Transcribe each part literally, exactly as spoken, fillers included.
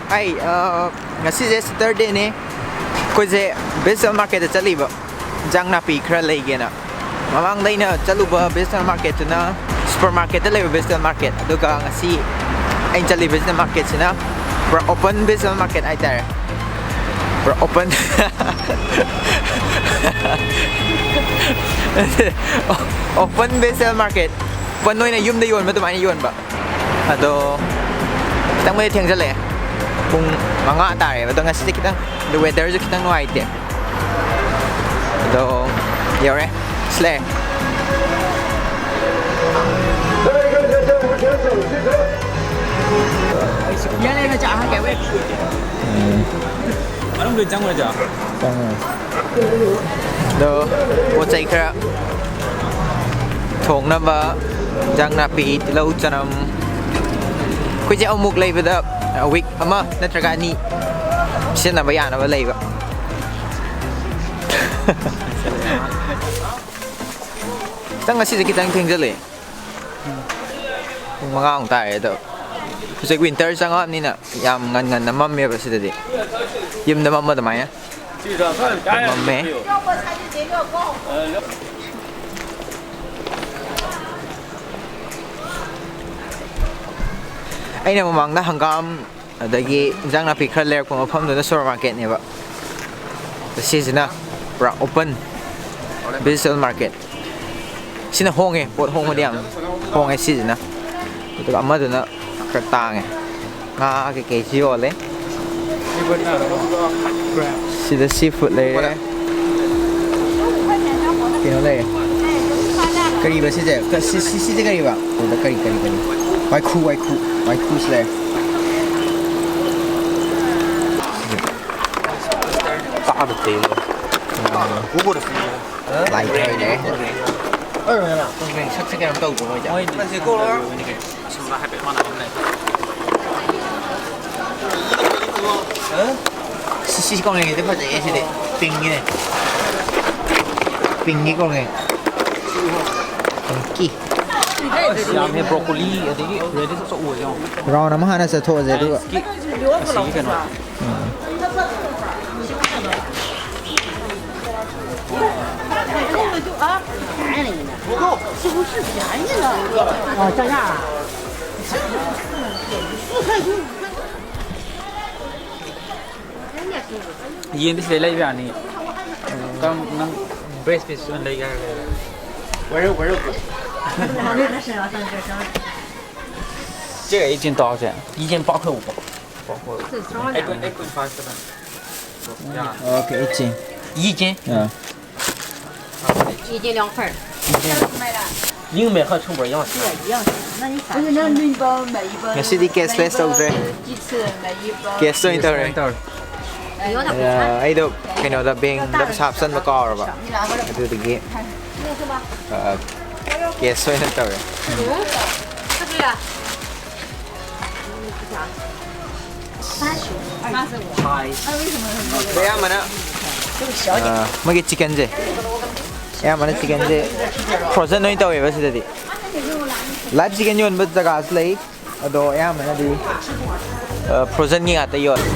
ꯍꯥꯏ, ꯑ, ꯉꯁꯤꯁꯦ Saturdayꯅꯦ꯫ ꯑꯩꯈꯣꯏꯁꯦ vegetable marketꯇ ꯆꯠꯂꯤꯕ, ꯏꯟꯖꯥꯡ ꯅꯥꯄꯤ ꯈꯔ ꯂꯩꯒꯦꯅ꯫ ꯃꯃꯥꯡꯗ ꯑꯩꯅ ꯆꯠꯂꯨꯕ vegetable marketꯇꯨꯅ super marketꯇ ꯂꯩꯕ vegetable market, ꯑꯗꯨꯒ ꯉꯁꯤ ꯑꯩꯅ ꯆꯠꯂꯤ vegetable marketꯁꯤꯅ ꯄꯨꯔꯥ open vegetable market ꯍꯥꯏꯇꯥꯔꯦ꯫ ꯄꯨꯔꯥ open꯫ Open vegetable market, open ꯑꯣꯏꯅ ꯌꯨꯝꯗ ꯌꯣꯟꯕ ꯑꯗꯨꯃꯥꯏꯅ ꯌꯣꯟꯕ꯫ ꯑꯗꯣ ꯈꯤꯇꯪꯕꯨꯗꯤ ꯊꯦꯡꯖꯤꯜꯂꯛꯑꯦ, ꯄꯨꯡ ꯃꯉꯥ ꯇꯥꯔꯦꯕ꯫ ꯑꯗꯣ ꯉꯁꯤꯁꯦ ꯈꯤꯇꯪ, ꯑꯗꯣ weatherꯁꯨ ꯈꯤꯇꯪ ꯅꯨꯡꯉꯥꯏꯇꯦ꯫ ꯑꯗꯣ ꯌꯧꯔꯦ, ꯁꯤꯂꯦ꯫ ꯎꯝ꯫ ꯃꯅꯨꯡꯗ ꯆꯪꯉꯨꯔꯁꯦ꯫ ꯆꯪꯉꯨꯔꯁꯦ꯫ ꯑꯗꯣ ꯄꯣꯠ ꯆꯩ ꯈꯔ ꯊꯣꯡꯅꯕ, ꯏꯟꯖꯥꯡ ꯅꯥꯄꯤ, ꯇꯤꯜꯍꯧ, ꯆꯅꯝ, ꯑꯩꯈꯣꯏꯁꯦ ꯑꯃꯨꯛ ꯂꯩꯕꯗ, ꯑ, week ꯑꯃ ꯅꯠꯇ꯭ꯔꯒ ꯑꯅꯤ ꯁꯤꯖꯤꯟꯅꯕ ꯌꯥꯅꯕ ꯂꯩꯕ꯫ ꯈꯤꯇꯪ ꯉꯁꯤꯁꯦ ꯈꯤꯇꯪ ꯊꯦꯡꯖꯜꯂꯛꯑꯦ꯫ ꯄꯨꯡ ꯃꯉꯥꯃꯨꯛ ꯇꯥꯔꯦ꯫ ꯑꯗꯣ ꯍꯧꯖꯤꯛ winter ꯆꯪꯉꯛꯑꯕꯅꯤꯅ ꯌꯥꯝ ꯉꯟ ꯉꯟꯅ ꯃꯝꯃꯦꯕ ꯁꯤꯗꯗꯤ꯫ ꯌꯨꯝꯗ ꯃꯝꯕ ꯑꯗꯨꯃꯥꯏꯅ ꯃꯝꯃꯦ꯫ ꯑꯩꯅ ꯃꯃꯥꯡꯗ ꯍꯪꯒꯥꯝ, ꯑꯗꯒꯤ ꯏꯟꯖꯥꯡ ꯅꯥꯄꯤ ꯈꯔ ꯂꯩꯔꯛꯄ ꯃꯐꯝꯗꯨꯅ super marketꯅꯦꯕ꯫ ꯁꯤꯁꯤꯅ ꯄꯨꯔꯥ open vegetable market꯫ ꯁꯤꯅ ꯍꯣꯡꯉꯦ, ꯄꯣꯠ ꯍꯣꯡꯕꯗꯤ ꯌꯥꯝ ꯍꯣꯡꯉꯦ ꯁꯤꯁꯤꯅ꯫ ꯑꯗꯨꯒ ꯑꯃꯗꯨꯅ ꯈꯔ ꯇꯥꯡꯉꯦ꯫ ꯉꯥ ꯀꯩꯀꯩꯁꯨ ꯌꯣꯜꯂꯦ꯫ ꯁꯤꯗ seafood ꯂꯩꯔꯦ꯫ ꯀꯩꯅꯣ ꯂꯩꯔꯦ꯫ ꯀꯔꯤꯕ ꯁꯤꯁꯦ? ꯀ-, ꯁꯤ-, ꯁꯤ-, ꯁꯤꯁꯦ ꯀꯔꯤꯕ? ꯑꯗꯨꯗ ꯀꯔꯤ, ꯀꯔꯤ, ꯀꯔꯤ? ꯋꯥꯏꯈꯨ, ꯋꯥꯏꯈꯨ, ꯋꯥꯏꯈꯨꯁꯨ ꯂꯩꯔꯦ꯫ ꯂꯥꯏ ꯈꯔ ꯂꯩꯔꯦ꯫ ꯁꯛꯁꯦ ꯀꯩꯅꯣꯝ ꯇꯧꯗ꯭ꯔꯣ ꯃꯣꯏꯁꯦ? ꯁꯨꯝꯕ ꯍꯥꯏꯐꯦꯠ ꯃꯥꯟꯅꯕ ꯑꯃ ꯂꯩ꯫ ꯁꯤ, ꯁꯤ ꯀꯣꯡꯒ꯭ꯔꯦꯡꯁꯤꯗꯤ ꯐꯖꯩꯌꯦ ꯁꯤꯗꯤ꯫ Pinkꯀꯤꯅꯦ꯫ Pinkꯀꯤ ꯀꯣꯡꯒ꯭ꯔꯦꯡ꯫ Pinkꯀꯤ꯫ ꯌꯥꯝꯃꯦ, broccoli ꯑꯗꯒꯤ radish ꯑꯆꯧꯕꯁꯦ ꯌꯦꯡꯉꯣ꯫ Round ꯑꯃ ꯍꯥꯟꯅ ꯆꯠꯊꯣꯛꯑꯁꯦ ꯑꯗꯨꯒ꯫ Pinkꯀꯤ꯫ ꯑꯁꯤꯒꯤ ꯀꯩꯅꯣ꯫ ꯎꯝ꯫ ꯌꯦꯟꯗꯤ ꯁꯤꯗꯩ ꯂꯩꯕ ꯌꯥꯅꯤ꯫ ꯀꯔꯝ, ꯅꯪ ꯕ꯭ꯔꯦꯁ ꯄꯤꯁ ꯑꯣꯏꯅ ꯂꯩꯒꯦ ꯍꯥꯏꯔꯒ ꯂꯩꯔꯦ꯫ ꯆꯦ, ꯑꯩ ꯆꯤꯟ ꯇꯥꯎꯁꯦ꯫ ꯌꯦꯟ ꯄꯥꯛ ꯊꯧꯕ꯫ ꯑꯩ ꯀꯨꯟ, ꯑꯩ ꯀꯨꯟ ꯐꯥꯏꯚ ꯈꯛꯇꯅꯦ꯫ Okay, eighteen. ꯌꯦꯟ꯫ ꯑꯥ꯫ 一斤两份儿。你有没有喝出味儿？让我尝尝。 ꯉꯁꯤꯗꯤ cashless ꯇꯧꯗ꯭ꯔꯦ꯫ Cash ꯑꯣꯏꯅ ꯇꯧꯔꯦ꯫ ꯑ, ꯑꯩꯗꯣ ꯀꯩꯅꯣꯗ, ꯕꯦꯡꯗ ꯄꯩꯁꯥ ꯍꯥꯞꯆꯟꯕ ꯀꯥꯎꯔꯕ꯫ ꯑꯗꯨꯗꯨꯒꯤ, ꯑ, cash ꯑꯣꯏꯅ ꯇꯧꯔꯦ꯫ ꯑꯌꯥꯝꯕꯅ, ꯑ, ꯃꯣꯏꯒꯤ chickenꯁꯦ, ꯑꯌꯥꯝꯕꯅ chickenꯁꯦ frozen ꯑꯣꯏꯅ ꯇꯧꯋꯦꯕ ꯁꯤꯗꯗꯤ꯫ Live chicken ꯌꯣꯟꯕ ꯖꯒꯥꯁꯨ ꯂꯩ, ꯑꯗꯣ ꯑꯌꯥꯝꯕꯅꯗꯤ, ꯑ, frozenꯒꯤ ꯉꯥꯛꯇ ꯌꯣꯜꯂꯦ꯫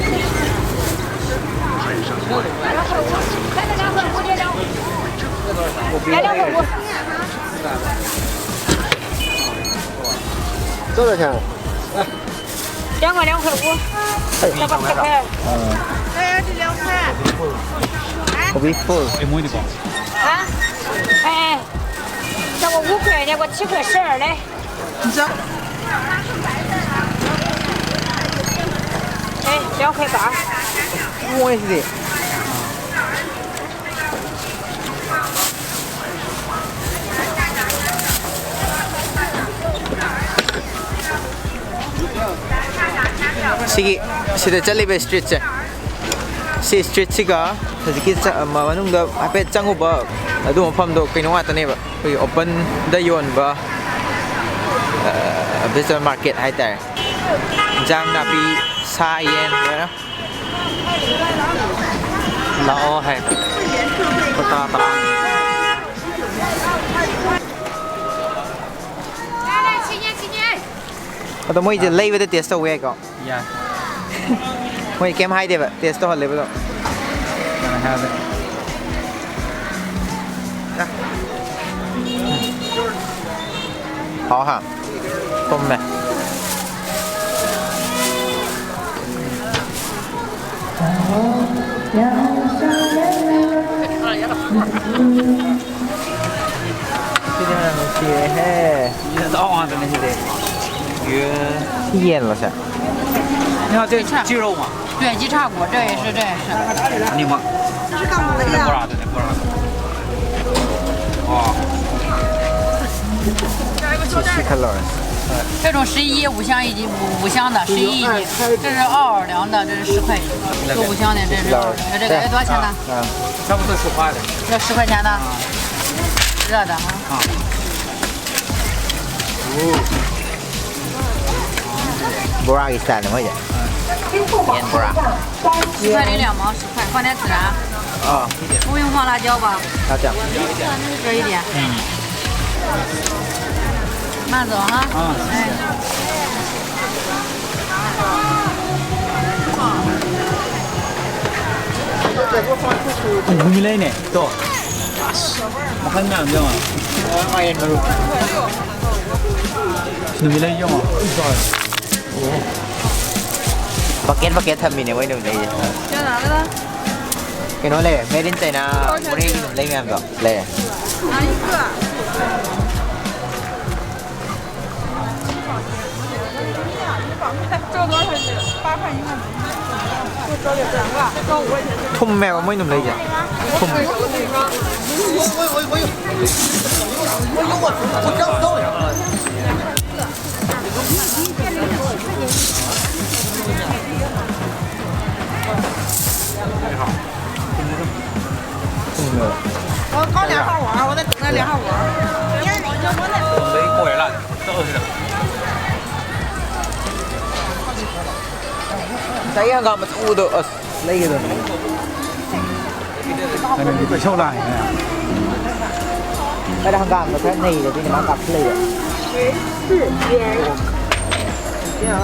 ꯀꯣꯕꯤ ꯐꯨꯜ꯫ 啊？哎，哎，那我五块，那我七块十二嘞。你这，哎，两块八。 ꯍꯣꯡꯉꯦ ꯁꯤꯗꯤ꯫ ꯁꯤꯒꯤ, ꯁꯤꯗ ꯆꯠꯂꯤꯕ streetꯁꯦ, ꯁꯤ streetꯁꯤꯒ ꯍꯧꯖꯤꯛꯀꯤ ꯆ-, ꯃ-, ꯃꯅꯨꯡꯗ ꯍꯥꯏꯐꯦꯠ ꯆꯪꯉꯨꯕ ꯑꯗꯨ ꯃꯐꯝꯗꯣ ꯀꯩꯅꯣ ꯉꯥꯛꯇꯅꯦꯕ, ꯑꯩꯈꯣꯏꯒꯤ openꯗ ꯌꯣꯟꯕ, ꯑ, vegetable market ꯍꯥꯏꯇꯥꯔꯦ꯫ ꯏꯟꯖꯥꯡ ꯅꯥꯄꯤ, ꯁꯥ ꯌꯦꯟ ꯂꯣꯏꯅ꯫ ꯂꯥꯛꯑꯣ ꯍꯥꯏ꯫ ꯂꯨꯄꯥ ꯇꯔꯥ ꯇꯔꯥ꯫ ꯑꯗꯣ ꯃꯣꯏꯁꯦ ꯂꯩꯕꯗ taste ꯇꯧꯕ ꯌꯥꯏꯀꯣ? ꯌꯥꯏ꯫ ꯃꯣꯏ ꯀꯩꯝ ꯍꯥꯏꯗꯦꯕ, ꯇꯦꯁ ꯇꯧꯍꯜꯂꯦꯕ ꯑꯗꯨꯝ꯫ ꯀꯩꯅꯣ ꯍꯥꯏꯔꯗꯤ꯫ ꯍꯥꯎ ꯍꯥ꯫ ꯊꯨꯝꯃꯦ꯫ ꯁꯤꯗꯤ ꯃꯅꯝ ꯅꯨꯡꯁꯤꯔꯦꯍꯦ꯫ ꯌꯦꯟ ꯑꯇꯥꯎꯕ ꯉꯥꯛꯇꯅꯦ ꯁꯤꯗꯤ꯫ ꯌꯦꯟ꯫ ꯁꯤ ꯌꯦꯟꯂꯣ ꯁꯦ? 你看这鸡肉嘛，对，鸡叉骨，这也是，这也是。 ꯑꯅꯤꯃꯛ꯫ 这是干嘛的呀？ ꯕꯣꯔꯥꯗꯨꯅꯦ, ꯕꯣꯔꯥꯗꯨ꯫ ꯋꯥ꯫ 这种十一，五香一斤，五，五香的十一一斤，这是奥尔良的，这是十块钱，这五香的，这是奥尔良，这个要多少钱呢？ 差不多十块的。 要十块钱的，热的哈。 ꯕꯣꯔꯥꯒꯤ ꯁ꯭ꯇꯥꯏꯜꯅꯦ ꯃꯣꯏꯁꯦ꯫ ꯌꯦꯟ ꯕꯣꯔꯥ꯫ 十块零两毛，十块，放点孜然。 ꯑꯥ꯫ 不用放辣椒吧？ ꯊꯥꯎ ꯀꯌꯥꯝ? 热一点。 慢走哈。 ꯑꯥ꯫ 哎。 ꯎ, ꯅꯨꯃꯤꯠꯂꯩꯅꯦ꯫ ꯇꯣ꯫ ꯑꯁ, ꯃꯈꯜ ꯃꯌꯥꯝꯁꯦ ꯌꯦꯡꯉꯣ꯫ ꯅꯨꯃꯤꯠꯂꯩ ꯌꯦꯡꯉꯣ꯫ ꯕꯀꯦꯠ ꯕꯀꯦꯠ ꯊꯝꯃꯤꯅꯦ ꯃꯣꯏ ꯅꯨꯃꯤꯠꯂꯩꯁꯦ꯫ ꯀꯩꯅꯣ ꯂꯩꯔꯦ, made in China ꯃꯣꯔꯦꯒꯤ ꯅꯨꯃꯤꯠꯂꯩ ꯃꯌꯥꯝꯗꯣ ꯂꯩꯔꯦ꯫ 这个多少钱？八块一块。 ꯊꯨꯝꯃꯦꯕ ꯃꯣꯏ ꯅꯨꯃꯤꯠꯂꯩꯁꯦ꯫ ꯊꯨꯝ꯫ ꯊꯨꯝꯃꯦꯕ꯫ 我刚两号玩儿，我在等那两号玩儿。 ꯉꯁꯥꯏꯒꯤ ꯍꯪꯒꯥꯝ ꯃꯆꯧꯗꯣ, ꯑꯁ, ꯂꯩꯒꯗꯕꯅꯤ꯫ ꯀꯩꯅꯣꯗꯤ ꯏꯁꯧ ꯂꯥꯡꯉꯤꯅꯦ꯫ ꯑꯗ ꯍꯪꯒꯥꯝꯗꯣ ꯈꯔ ꯅꯩꯔꯦ, ꯑꯗꯨꯏꯅꯦ ꯃꯥ ꯀꯥꯞꯁꯤꯜꯂꯛꯏꯗꯣ꯫ 十四元。 ꯌꯥ꯫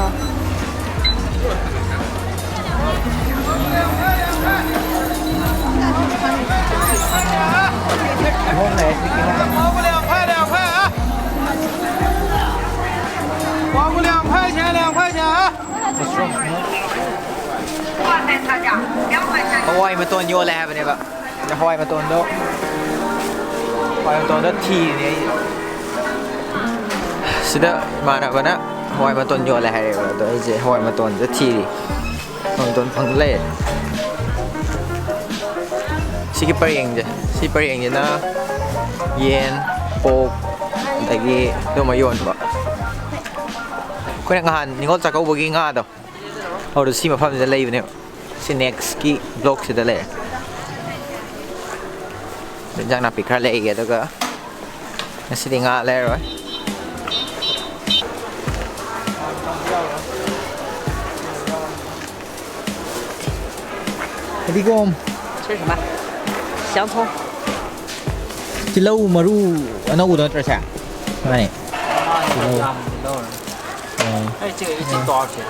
ꯍꯋꯥꯏ ꯃꯇꯣꯟ ꯌꯣꯜꯂꯦ ꯍꯥꯏꯕꯅꯦꯕ꯫ ꯑꯗ ꯍꯋꯥꯏ ꯃꯇꯣꯟꯗꯣ, ꯍꯋꯥꯏ ꯃꯇꯣꯟꯗꯣ ꯊꯤꯔꯤꯅꯦ ꯑꯩꯁꯦ꯫ ꯁꯤꯗ ꯏꯃꯥꯟꯅꯕꯅ ꯍꯋꯥꯏ ꯃꯇꯣꯟ ꯌꯣꯜꯂꯦ ꯍꯥꯏꯔꯦꯕ, ꯑꯗꯣ ꯑꯩꯁꯦ ꯍꯋꯥꯏ ꯃꯇꯣꯟꯗ ꯊꯤꯔꯤ꯫ ꯍꯋꯥꯏ ꯃꯇꯣꯟ ꯐꯪꯗ ꯂꯩꯔꯦ꯫ ꯁꯤꯒꯤ ꯄꯔꯦꯡꯁꯦ, ꯁꯤ ꯄꯔꯦꯡꯁꯤꯅ ꯌꯦꯟ, ꯄꯣꯛ, ꯑꯗꯒꯤ ꯑꯗꯨꯝꯕ ꯌꯣꯟꯕ꯫ ꯑꯩꯈꯣꯏꯅ ꯉꯍꯥꯟ ꯅꯤꯉꯣꯜ ꯆꯥꯛꯀꯧꯕꯒꯤ ꯉꯥꯗꯣ, ꯑꯗꯨꯗꯣ ꯁꯤ ꯃꯐꯝꯁꯤꯗ ꯂꯩꯕꯅꯦꯕ꯫ ꯁꯤ ꯅꯦꯛꯁꯀꯤ ꯕ꯭ꯂꯣꯛꯁꯤꯗ ꯂꯩꯔꯦ꯫ ꯏꯟꯖꯥꯡ ꯅꯥꯄꯤ ꯈꯔ ꯂꯩꯒꯦ, ꯑꯗꯨꯒ ꯉꯁꯤꯗꯤ ꯉꯥ ꯂꯩꯔꯔꯣꯏ꯫ ꯐꯗꯤꯒꯣꯝ꯫ 这是什么？香葱。 ꯇꯤꯜꯍꯧ ꯃꯔꯨ ꯑꯅꯧꯕꯗꯣ ꯅꯠꯇ꯭ꯔꯣ ꯁꯦ? ꯃꯥꯅꯦ꯫ ꯇꯤꯜꯍꯧ꯫ ꯌꯥꯝꯅ ꯂꯧꯔꯅꯤ꯫ ꯑꯣ꯫ 哎，这个一斤多少钱？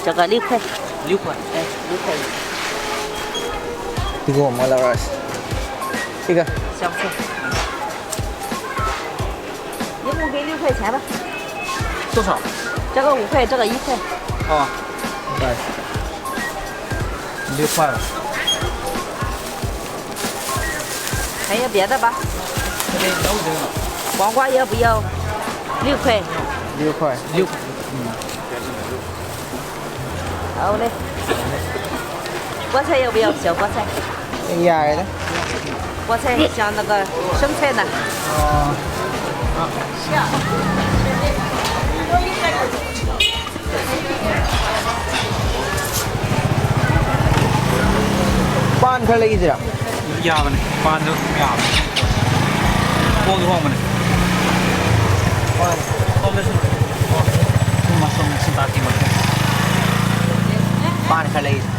这个六块。六块。哎，六块。 ꯐꯗꯤꯒꯣꯝ ꯑꯃ ꯂꯧꯔꯁꯤ꯫ ꯁꯤꯒ꯫ 香菜。你给我给六块钱吧。多少？这个五块，这个一块。哦。 六块。还有别的吧？黄瓜要不要？六块。六块。六。好嘞。菠菜要不要？小菠菜。 ꯌꯥꯔꯦꯗ꯫ 菠菜像那个生菜呢。 ꯄꯥꯟ ꯈꯔ ꯂꯩꯁꯤꯔꯥ? ꯌꯥꯕꯅꯦ, ꯄꯥꯟꯗꯨ ꯌꯥꯕꯅꯦ꯫ ꯍꯣꯡꯗꯤ ꯍꯣꯡꯕꯅꯦ꯫ ꯄꯥꯟ꯫ ꯁꯣꯝꯗꯁꯨ꯫ ꯁꯤ ꯃꯁꯔꯨꯝ ꯁꯤ ꯇꯥꯛꯀꯤ ꯃꯁꯔꯨꯝ꯫ ꯄꯥꯟ ꯈꯔ ꯂꯩꯁꯦ꯫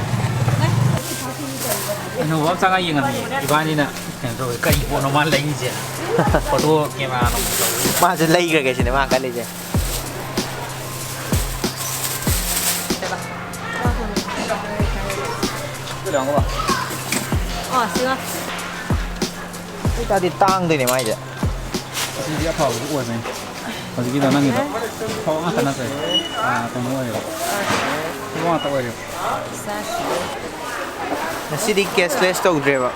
ꯑꯅꯧꯕ ꯑꯃ ꯆꯪꯉ ꯌꯦꯡꯉꯝꯃꯤ ꯏꯕꯥꯅꯤꯅ꯫ ꯀꯩꯅꯣ ꯇꯧꯋꯦ, ꯀꯩ ꯄꯣꯠꯅꯣ ꯃꯥ ꯂꯩꯔꯤꯁꯦ? ꯐꯣꯇꯣ ꯀꯦꯃꯦꯔꯥ ꯅꯨꯡ ꯇꯧꯕ꯫ ꯃꯥꯁꯨ ꯂꯩꯈ꯭ꯔꯒꯦ ꯁꯤꯅꯦ ꯃꯥ ꯈꯜꯂꯤꯁꯦ꯫ ꯑꯣ, ꯁꯤꯒ꯫ ꯑꯗꯨ ꯑꯣꯏꯇꯥꯔꯗꯤ ꯇꯥꯡꯗꯣꯏꯅꯦ ꯃꯥꯏꯁꯦ꯫ ꯑꯁꯤꯗꯤ ꯑꯐꯕꯁꯨ ꯑꯣꯏꯕꯅꯤ꯫ ꯍꯧꯖꯤꯛꯀꯤꯗꯣ ꯅꯪꯒꯤꯗꯣ ꯑꯐꯕ ꯉꯥꯛꯇ ꯅꯠꯇ꯭ꯔꯦ꯫ ꯑꯥ, ꯀꯩꯅꯣ ꯑꯣꯏꯌꯦꯕ꯫ ꯉꯥꯛꯇ ꯑꯣꯏꯔꯦ꯫ ꯉꯁꯤꯗꯤ cashless ꯇꯧꯗ꯭ꯔꯦꯕ꯫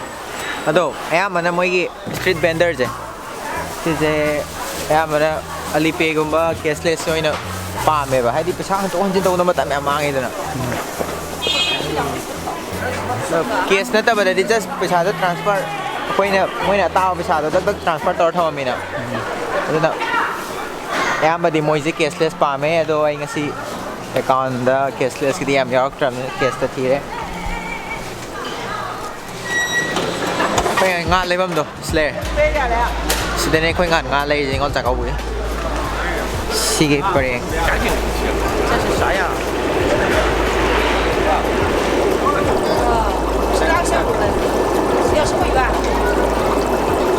ꯑꯗꯣ ꯑꯌꯥꯝꯕꯅ ꯃꯣꯏꯒꯤ street vendorꯁꯦ, ꯁꯤꯁꯦ ꯑꯌꯥꯝꯕꯅ Alipayꯒꯨꯝꯕ cashless ꯑꯣꯏꯅ ꯄꯥꯝꯃꯦꯕ, ꯍꯥꯏꯗꯤ ꯄꯩꯁꯥ ꯍꯟꯗꯣꯛ ꯍꯟꯖꯤꯟ ꯇꯧꯕꯗ ꯃꯇꯝ ꯌꯥꯝ ꯃꯥꯡꯉꯤꯗꯅ꯫ Cash ꯅꯠꯇꯕꯗꯗꯤ just ꯄꯩꯁꯥꯗꯣ transfer, ꯑꯩꯈꯣꯏꯅ, ꯃꯣꯏꯅ ꯑꯇꯥꯕ ꯄꯩꯁꯥꯗꯣ ꯗꯛ ꯗꯛ transfer ꯇꯧꯔ ꯊꯝꯃꯝꯃꯤꯅ꯫ ꯑꯗꯨꯅ ꯑꯌꯥꯝꯕꯗꯤ ꯃꯣꯏꯁꯦ cashless ꯄꯥꯝꯃꯦ, ꯑꯗꯣ ꯑꯩ ꯉꯁꯤ accountꯗ cashlessꯀꯤꯗꯤ ꯌꯥꯝ ꯌꯥꯎꯔꯛꯇ꯭ꯔꯕꯅꯤꯅ cashꯇ ꯊꯤꯔꯦ꯫ ꯑꯩꯈꯣꯏ ꯉꯥ ꯂꯩꯐꯝꯗꯣ ꯁꯤ ꯂꯩꯔꯦ꯫ ꯁꯤꯗꯅꯦ ꯑꯩꯈꯣꯏ ꯉꯥ, ꯉꯥ ꯂꯩꯔꯤꯁꯦ ꯅꯤꯉꯣꯜ ꯆꯥꯛꯀꯧꯕꯒꯤ꯫ ꯁꯤꯒꯤ ꯄꯔꯦꯡ꯫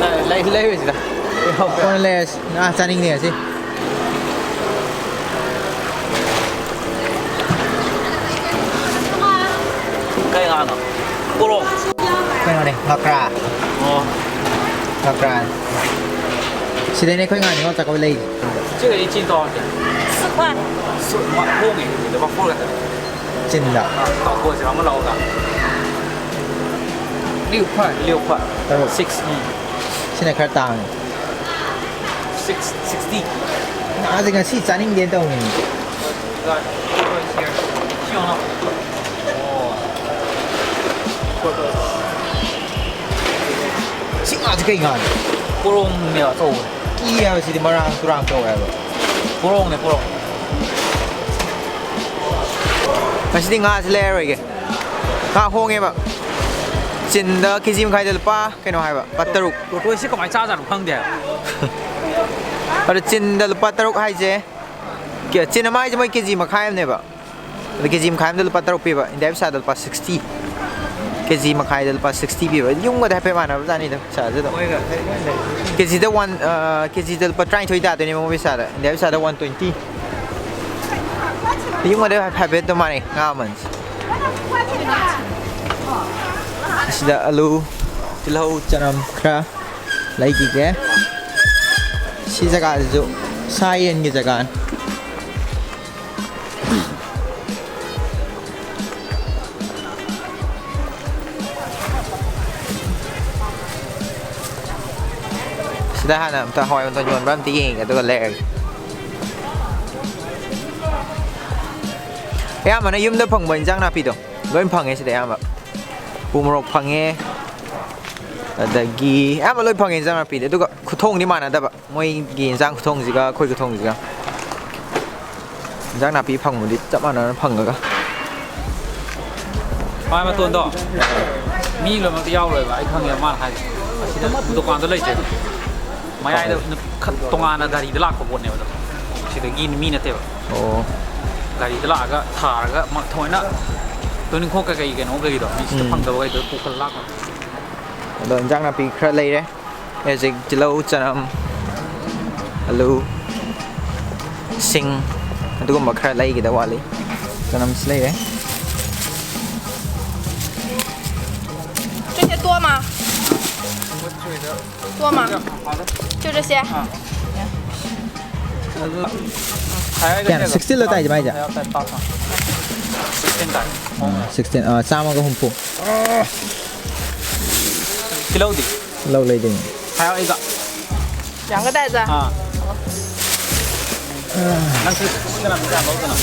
ꯂꯩ-, ꯂꯩ-, ꯂꯩꯔꯣꯏꯁꯤꯗ꯫ ꯀꯣꯟꯅ ꯂꯩꯔꯁꯤ꯫ ꯉꯥ ꯆꯥꯅꯤꯡꯉꯦ ꯉꯁꯤ꯫ ꯀꯩ ꯉꯥꯅꯣ? ꯄꯣꯔꯣꯝ꯫ ꯀꯩꯅꯣꯅꯦ, ꯉꯀ꯭ꯔꯥ꯫ ꯑꯣ꯫ ꯉꯀ꯭ꯔꯥ꯫ ꯁꯤꯗꯩꯅꯦ ꯑꯩꯈꯣꯏ ꯉꯥ ꯅꯤꯉꯣꯜ ꯆꯥꯛꯀꯧꯕ ꯂꯩꯔꯤꯁꯦ꯫ ꯁꯤꯒꯗꯤ ꯆꯤꯟ ꯇꯧꯔꯛꯀꯦ꯫ ꯁꯨꯛ ꯐ꯫ ꯁꯨꯛ ꯃ-, ꯍꯣꯡꯉꯦ꯫ ꯂꯨꯄꯥ ꯐꯣꯔ ꯈꯛꯇꯅꯦ꯫ ꯆꯤꯟꯗ꯫ ꯑꯥ, ꯇꯧꯊꯣꯛꯑꯁꯤꯔ ꯑꯃ ꯂꯧꯔꯒ꯫ ꯂꯤꯌꯨ ꯐꯥꯏ꯫ ꯂꯤꯌꯨ ꯐꯥꯏ꯫ ꯇꯔꯨꯛ꯫ ꯁꯤꯛꯁ꯫ ꯎꯝ꯫ ꯁꯤꯅ ꯈꯔ ꯇꯥꯡꯉꯦ꯫ Six sixty. ꯉꯥꯁꯦ ꯉꯁꯤ ꯆꯥꯅꯤꯡꯗꯦꯅ ꯇꯧꯅꯤ꯫ ꯁꯤ ꯌꯦꯡꯉꯣ꯫ ꯑꯣ꯫ ꯁꯤ ꯉꯥꯁꯦ ꯀꯩ ꯉꯥꯅꯣ? ꯄꯣꯔꯣꯝꯅꯦꯕ ꯑꯆꯧꯕ꯫ ꯀꯤ ꯍꯥꯏꯕ ꯁꯤꯗꯤ ꯃꯔꯥꯡ ꯇꯨꯔꯥꯡ ꯇꯧꯋꯦ ꯍꯥꯏꯕ꯫ ꯄꯣꯔꯣꯝꯅꯦ, ꯄꯣꯔꯣꯝ꯫ ꯉꯁꯤꯗꯤ ꯉꯥꯁꯦ ꯂꯩꯔꯔꯣꯏꯒꯦ꯫ ꯉꯥ ꯍꯣꯡꯉꯦꯕ꯫ ꯆꯤꯟꯗ ꯀꯦꯖꯤ ꯃꯈꯥꯏꯗ ꯂꯨꯄꯥ ꯀꯩꯅꯣ ꯍꯥꯏꯕ, ꯂꯨꯄꯥ ꯇꯔꯨꯛ꯫ ꯇꯣꯇꯣꯏꯁꯦ ꯀꯃꯥꯏꯅ ꯆꯥꯖꯥꯠꯅꯣ ꯈꯪꯗꯦ ꯍꯥꯏꯕ꯫ ꯑꯗꯣ ꯆꯤꯟꯗ ꯂꯨꯄꯥ ꯇꯔꯨꯛ ꯍꯥꯏꯁꯦ, ꯀꯦ-, ꯆꯤꯟ ꯑꯃ ꯍꯥꯏꯁꯦ ꯃꯣꯏ ꯀꯦꯖꯤ ꯃꯈꯥꯏ ꯑꯃꯅꯦꯕ꯫ ꯑꯗꯣ ꯀꯦꯖꯤ ꯃꯈꯥꯏ ꯑꯃꯗ ꯂꯨꯄꯥ ꯇꯔꯨꯛ ꯄꯤꯕ, ꯏꯟꯗꯤꯌꯥ ꯄꯩꯁꯥꯗ ꯂꯨꯄꯥ ꯁꯤꯛꯁꯇꯤ꯫ ꯀꯦꯖꯤ ꯃꯈꯥꯏꯗ ꯂꯨꯄꯥ ꯁꯤꯛꯁꯇꯤ ꯄꯤꯕ꯫ ꯌꯨꯝꯒꯗꯤ ꯍꯥꯏꯐꯦꯠ ꯃꯥꯟꯅꯕꯖꯥꯠꯅꯤꯗ ꯄꯩꯁꯥꯁꯦ ꯑꯗꯨꯝ꯫ ꯃꯣꯏꯒ ꯍꯥꯏꯐꯦꯠ ꯃꯥꯟꯅꯩ꯫ ꯀꯦꯖꯤꯗ ꯋꯥꯟ, ꯑ, ꯀꯦꯖꯤꯗ ꯂꯨꯄꯥ ꯇꯔꯥꯅꯤꯊꯣꯏ ꯇꯥꯗꯣꯏꯅꯦ ꯃꯣꯏ ꯄꯩꯁꯥꯗ, ꯏꯟꯗꯤꯌꯥ ꯄꯩꯁꯥꯗ ꯋꯥꯟ ꯇ꯭ꯋꯦꯟꯇꯤ꯫ ꯌꯨꯝꯒꯗꯤ ꯍꯥꯏꯐꯦꯠ ꯑꯗꯨꯝ ꯃꯥꯟꯅꯩ ꯉꯥ ꯃꯃꯜꯁꯦ꯫ ꯑꯁꯤꯗ ꯑꯂꯨ, ꯇꯤꯜꯍꯧ, ꯆꯅꯝ ꯈꯔ ꯂꯩꯈꯤꯒꯦ꯫ ꯁꯤ ꯖꯒꯥꯁꯤꯁꯨ ꯁꯥ ꯌꯦꯟꯒꯤ ꯖꯒꯥꯅꯤ꯫ ꯁꯤꯗ ꯍꯥꯟꯅ ꯑꯝꯇ ꯍꯋꯥꯏ ꯃꯇꯣꯟ ꯌꯣꯟꯕ꯭ꯔꯥ ꯑꯝꯇ ꯌꯦꯡꯉꯒꯦ, ꯑꯗꯨꯒ ꯂꯩꯔꯒꯦ꯫ ꯑꯌꯥꯝꯕꯅ ꯌꯨꯝꯗ ꯐꯪꯕ ꯏꯟꯖꯥꯡ ꯅꯥꯄꯤꯗꯣ ꯂꯣꯏ ꯐꯪꯉꯦ ꯁꯤꯗ ꯑꯌꯥꯝꯕ꯫ ꯎ ꯃꯣꯔꯣꯛ ꯐꯪꯉꯦ, ꯑꯗꯒꯤ ꯑꯌꯥꯝꯕ ꯂꯣꯏ ꯐꯪꯉꯦ ꯏꯟꯖꯥꯡ ꯅꯥꯄꯤꯗꯤ, ꯑꯗꯨꯒ ꯈꯨꯊꯣꯡꯗꯤ ꯃꯥꯟꯅꯗꯕ꯫ ꯃꯣꯏꯒꯤ ꯏꯟꯖꯥꯡ ꯈꯨꯊꯣꯡꯁꯤꯒ ꯑꯩꯈꯣꯏ ꯈꯨꯊꯣꯡꯁꯤꯒ꯫ ꯏꯟꯖꯥꯡ ꯅꯥꯄꯤ ꯐꯪꯕꯗꯤ ꯆꯞ ꯃꯥꯟꯅꯅ ꯐꯪꯉꯒ꯫ ꯃꯥꯏ ꯃꯇꯣꯟꯗꯣ ꯃꯤ ꯂꯣꯏꯅꯃꯛꯇꯤ ꯌꯥꯎꯔꯣꯏꯕ, ꯑꯩ ꯈꯪꯉꯦꯕ ꯃꯥꯅ ꯍꯥꯏꯁꯦ꯫ ꯑꯁꯤꯗ ꯗꯨꯀꯥꯟꯗꯣ ꯂꯩꯇꯦꯕ꯫ ꯃꯌꯥꯏꯗ ꯈ-, ꯇꯣꯉꯥꯟꯅ ꯒꯥꯔꯤꯗ ꯂꯥꯛꯄ ꯄꯣꯠꯅꯦꯕ ꯑꯗꯣ꯫ ꯁꯤꯗꯒꯤ ꯃꯤ ꯅꯠꯇꯦꯕ꯫ ꯑꯣ꯫ ꯒꯥꯔꯤꯗ ꯂꯥꯛꯑꯒ ꯊꯥꯔꯒ ꯃ-, ꯊꯑꯣꯏꯅ ꯇꯨꯅꯤꯡꯈꯣꯛ ꯀꯩꯀꯩ ꯀꯩꯅꯣ ꯀꯩꯀꯩꯗꯣ ꯃꯤ ꯁꯤꯗ ꯎꯝ꯫ ꯐꯪꯗꯕꯈꯩꯗꯣ ꯄꯨꯈꯠꯂ ꯂꯥꯛꯄꯅꯦ꯫ ꯑꯗꯣ ꯏꯟꯖꯥꯡ ꯅꯥꯄꯤ ꯈꯔ ꯂꯩꯔꯦ꯫ ꯍꯧꯖꯤꯛ ꯇꯤꯜꯍꯧ, ꯆꯅꯝ, ꯑꯂꯨ, ꯁꯤꯡ, ꯑꯗꯨꯒꯨꯝꯕ ꯈꯔ ꯂꯩꯒꯗꯕ ꯋꯥꯠꯂꯤ꯫ ꯆꯅꯝꯁꯤ ꯂꯩꯔꯦ꯫ 这些多吗？多吗？就这些。 ꯀꯌꯥꯅꯣ? ꯁꯤꯛꯁꯇꯤꯟꯂꯣ ꯇꯥꯏꯁꯦ ꯃꯥꯏꯁꯦ? ꯁꯤꯛꯁꯇꯤꯟ ꯇꯥꯏ꯫ ꯁꯤꯛꯁꯇꯤꯟ, ꯑꯥ, ꯆꯥꯝꯃꯒ ꯍꯨꯝꯐꯨ꯫ ꯇꯤꯜꯍꯧꯗꯤ? ꯇꯤꯜꯍꯧ ꯂꯩꯗꯣꯏꯅꯤ꯫ ꯍꯥꯏꯔꯛꯑꯣ ꯑꯩꯒ꯫ 两个袋子。 ꯑꯥ꯫ ꯅꯪ ꯁꯤ ꯀꯅꯥ ꯀꯌꯥ ꯂꯧꯗꯣꯏꯅꯣ?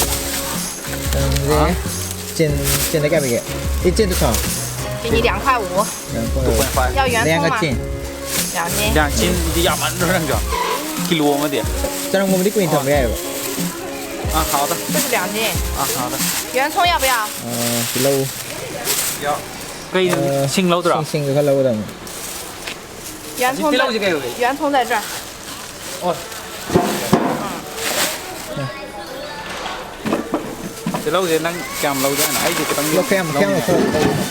ꯆꯦꯟ, ꯆꯦꯟꯗ ꯀꯌꯥ ꯄꯤꯒꯦ? ꯏꯆꯦꯗꯨ ꯊꯥꯎ꯫ 给你两块五。 两块五。要圆葱吗？两个斤。两斤。 两斤ꯗꯤ ꯌꯥꯝꯃꯟꯗ꯭ꯔꯣ ꯅꯪꯁꯨ? ꯀꯤꯂꯣ ꯑꯃꯗꯤ꯫ ꯆꯅꯝꯒꯨꯝꯕꯗꯤ ꯀꯨꯏꯅ ꯊꯝꯕ ꯌꯥꯏꯑꯕ꯫ ꯑꯥ, ꯍꯥꯎꯗ꯫ 这是两斤。 ꯑꯥ, ꯍꯥꯎꯗ꯫ 圆葱要不要？ ꯑꯥ, ꯇꯤꯜꯍꯧ꯫ 要꯫ ꯀꯩꯅꯣ, ꯑꯥ, ꯁꯤꯡ ꯂꯧꯗ꯭ꯔꯣ? ꯁꯤꯡ, ꯁꯤꯡꯗꯣ ꯈꯔ ꯂꯧꯒꯗꯕꯅꯤ꯫ 圆葱在， ꯇꯤꯜꯍꯧꯁꯦ ꯀꯩ ꯑꯣꯏꯒꯦ? 圆葱在这儿。 ꯑꯣ꯫ ꯇꯤꯜꯍꯧꯁꯦ ꯅꯪ ꯀꯌꯥꯝ ꯂꯧꯒꯦ ꯍꯥꯏꯅꯣ? ꯑꯩꯁꯦ ꯈꯤꯇꯪ ꯂꯧ-, ꯀꯌꯥꯝ, ꯀꯌꯥꯝ ꯂꯧꯅꯤꯡꯉꯦ꯫ ꯂꯧꯊꯣꯛ-,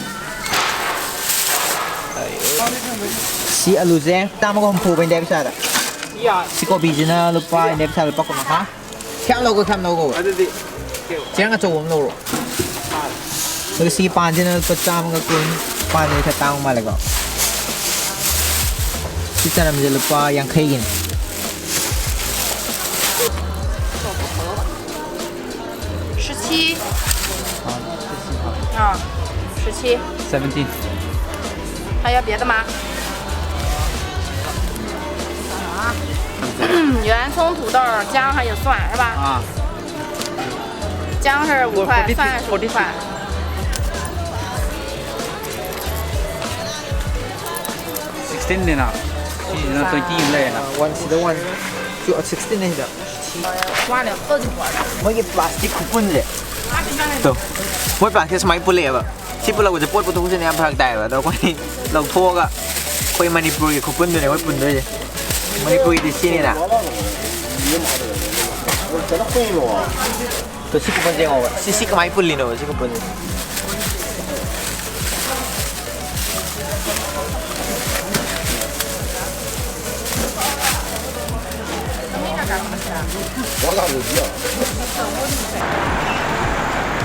ꯁꯤ ꯑꯂꯨꯁꯦ ꯆꯥꯝꯃꯒ ꯍꯨꯝꯐꯨ ꯐꯥꯎꯕꯅꯦ ꯄꯩꯁꯥꯗ꯫ ꯁꯤ ꯀꯣꯕꯤꯁꯤꯅ ꯂꯨꯄꯥ, ꯏꯟꯗꯤꯌꯥ ꯄꯩꯁꯥ ꯂꯨꯄꯥ ꯀꯨꯟ ꯃꯉꯥ꯫ ꯀꯌꯥꯝ ꯂꯧꯒꯦ, ꯀꯌꯥꯝ ꯂꯧꯒꯦ? ꯑꯗꯨꯗꯤ ꯆꯦꯔꯪ ꯑꯆꯧꯕ ꯑꯃ ꯂꯧꯔꯣ꯫ ꯑꯗꯨꯒ ꯁꯤ ꯄꯥꯟꯁꯤꯅ ꯂꯨꯄꯥ ꯆꯥꯝꯃꯒ ꯀꯨꯟ꯫ ꯄꯥꯟꯁꯤꯗꯤ ꯈꯔ ꯇꯥꯡꯕ ꯃꯥꯜꯂꯦꯀꯣ꯫ ꯁꯤ ꯆꯅꯝꯁꯦ ꯂꯨꯄꯥ ꯌꯥꯡꯈꯩꯒꯤꯅꯦ꯫ 十七。 啊，十七。 seventeen。 还要别的吗？嗯，原来葱土豆儿姜还有蒜是吧？啊，姜是五块，我forty-six，蒜是五块。 sixteen ꯅꯤꯅ꯫ ꯁꯤꯁꯤꯅ twenty ꯑꯃ ꯂꯩꯔꯦꯅ꯫ One ꯁꯤꯗ one꯫ ꯁꯤ sixteen ꯅꯦ ꯁꯤꯗ꯫ ꯋꯥꯠꯂꯤ, ꯑꯣꯖꯤ ꯄꯣꯠꯂ꯫ ꯃꯣꯏꯒꯤ plastic ꯈꯨꯄꯨꯟꯁꯦ꯫ ꯇꯣ꯫ ꯃꯣꯏ plastic ꯁꯨꯃꯥꯏꯅ ꯄꯨꯜꯂꯛꯑꯦꯕ꯫ ꯁꯤ ꯄꯨꯜꯂꯛꯄꯁꯦ ꯄꯣꯠ ꯄꯨꯊꯣꯛ ꯄꯨꯁꯤꯟ ꯌꯥꯝ ꯐꯔꯛ ꯇꯥꯏꯌꯦꯕ꯫ ꯑꯗꯣ ꯑꯩꯈꯣꯏ ꯂꯧꯊꯣꯛꯑꯒ ꯑꯩꯈꯣꯏ ꯃꯅꯤꯄꯨꯔꯒꯤ ꯈꯨꯄꯨꯟꯗꯨꯅꯦ ꯑꯩꯈꯣꯏ ꯄꯨꯟꯗꯣꯏꯁꯦ꯫ ꯃꯅꯤꯄꯨꯔꯒꯤꯗꯤ ꯁꯤꯅꯤꯅ꯫ ꯇꯣ, ꯁꯤ ꯈꯨꯄꯨꯟꯁꯦ ꯌꯦꯡꯉꯣꯕ꯫ ꯁꯤ, ꯁꯤ ꯀꯃꯥꯏꯅ ꯄꯨꯜꯂꯤꯅꯣꯕ ꯁꯤ ꯈꯨꯄꯨꯟꯁꯦ?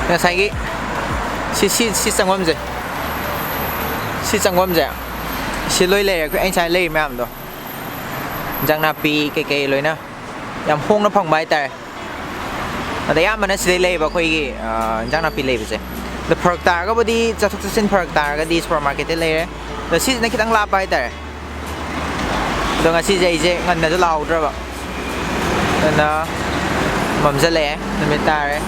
ꯉꯁꯥꯏꯒꯤ ꯁꯤ, ꯁꯤ, ꯁꯤ ꯆꯪꯐꯝꯁꯦ, ꯁꯤ ꯆꯪꯐꯝꯁꯦ, ꯁꯤ ꯂꯣꯏ ꯂꯩꯔꯦ꯫ ꯑꯩꯈꯣꯏ, ꯑꯩ ꯉꯁꯥꯏ ꯂꯩꯔꯤ ꯃꯌꯥꯝꯗꯣ, ꯏꯟꯖꯥꯡ ꯅꯥꯄꯤ ꯀꯩꯀꯩ ꯂꯣꯏꯅ ꯌꯥꯝ ꯍꯣꯡꯅ ꯐꯪꯕ ꯍꯥꯏꯇꯥꯔꯦ꯫ ꯑꯗ ꯑꯌꯥꯝꯕꯅ ꯁꯤꯗꯩ ꯂꯩꯌꯦꯕ ꯑꯩꯈꯣꯏꯒꯤ, ꯑ, ꯏꯟꯖꯥꯡ ꯅꯥꯄꯤ ꯂꯩꯕꯁꯦ꯫ ꯑꯗꯣ ꯐꯔꯛ ꯇꯥꯔꯒꯕꯨꯗꯤ, ꯆꯠꯊꯣꯛ ꯆꯠꯁꯤꯟ ꯐꯔꯛ ꯇꯥꯔꯒꯗꯤ supermarket ꯇ ꯂꯩꯔꯦ꯫ ꯑꯗꯣ ꯁꯤꯁꯤꯅ ꯈꯤꯇꯪ ꯂꯥꯞꯄ ꯍꯥꯏꯇꯥꯔꯦ꯫ ꯑꯗꯣ ꯉꯁꯤꯁꯦ ꯑꯩꯁꯦ ꯉꯟꯅꯁꯨ ꯂꯥꯛꯍꯧꯗ꯭ꯔꯕ, ꯑꯗꯨꯅ ꯃꯝꯁꯤꯜꯂꯛꯑꯦ, ꯅꯨꯃꯤꯠ ꯇꯥꯔꯦ꯫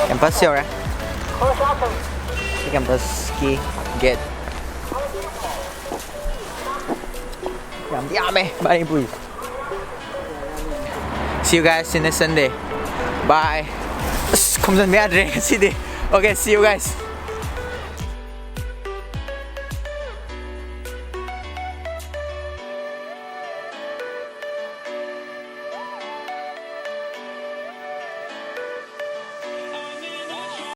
Campus ꯌꯧꯔꯦ꯫ ꯁꯤ campus ꯀꯤ gate꯫ ꯌꯥꯝꯗꯤ ꯌꯥꯝꯃꯦ Manipuri. See you guys in a Sunday. Bye. ꯑꯁ, ꯈꯨꯝꯖꯤꯟꯕ ꯌꯥꯗ꯭ꯔꯦ ꯉꯁꯤꯗꯤ꯫ Okay, see you guys.